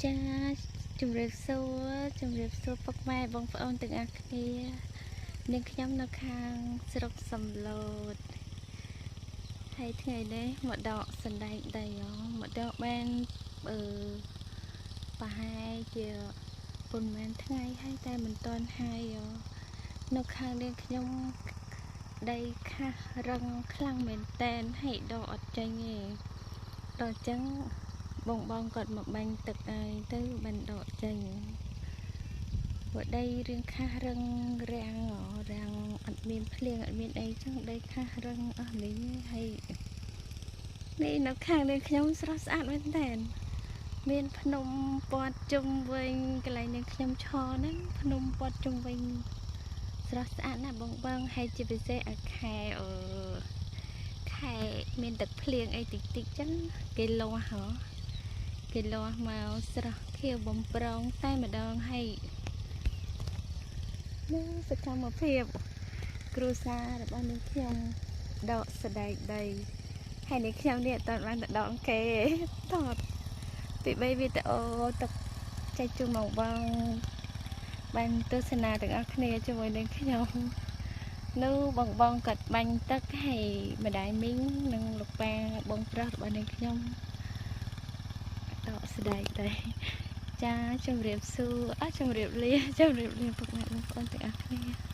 ចាជំរាបសួរជំរាបសួរពុកម៉ែបងប្អូនទាំងអស់គ្នានាងខ្ញុំនៅខាងស្រុកសំឡូតហើយថ្ងៃនេះមកដកសណ្ដែកដីមកដកបានអឺប្រហែលជាប៉ុន្មានថ្ងៃហើយតែមិនទាន់ហើយនៅខាងនាងខ្ញុំដីខាស់រឹងខ្លាំងមែនតែនហើយដកអត់ចេញទេដល់អញ្ចឹងបងបងគាត់មកបាញ់ទឹកឲ្យទៅបានដកចេញព្រោះដីរឿងខាស់រឹងរាំងរាំងអត់មានភ្លៀងអត់មានអីចឹងដីខាស់រឹងអស់លីងហើយនេះនៅខាងនេះខ្ញុំស្រស់ស្អាតមែនតើមានភ្នំព័ទ្ធជុំវិញកន្លែងនេះខ្ញុំឈរហ្នឹងភ្នំព័ទ្ធជុំវិញស្រស់ស្អាតណាស់បងបងហើយជាពិសេសអាខែអឺខែមានទឹកភ្លៀងអីតិចតិចចឹងគេលាស់ហ៎គេលាស់មកស្រស់ខៀវបំប្រងតែម្ដងហើយនឹងសកម្មភាពគ្រួសាររបស់នាងខ្ញុំដកសដែកដីហើយនាងខ្ញុំនេះអត់បានទៅដកគេថតពី3វីដេអូទឹកចែកជូនមកបងបានទស្សនាទាំងអស់គ្នាជាមួយនឹងខ្ញុំនៅបងបងគាត់បាញ់ទឹកហើយម្ដាយមីងនិងលោកប៉ាបងប្រុសរបស់នាងខ្ញុំដកស្ដែកដែរចាជំរាបសួរអជំរាបលាជំរាបលាពុកម៉ែបងប្អូនទាំងអស់គ្នា។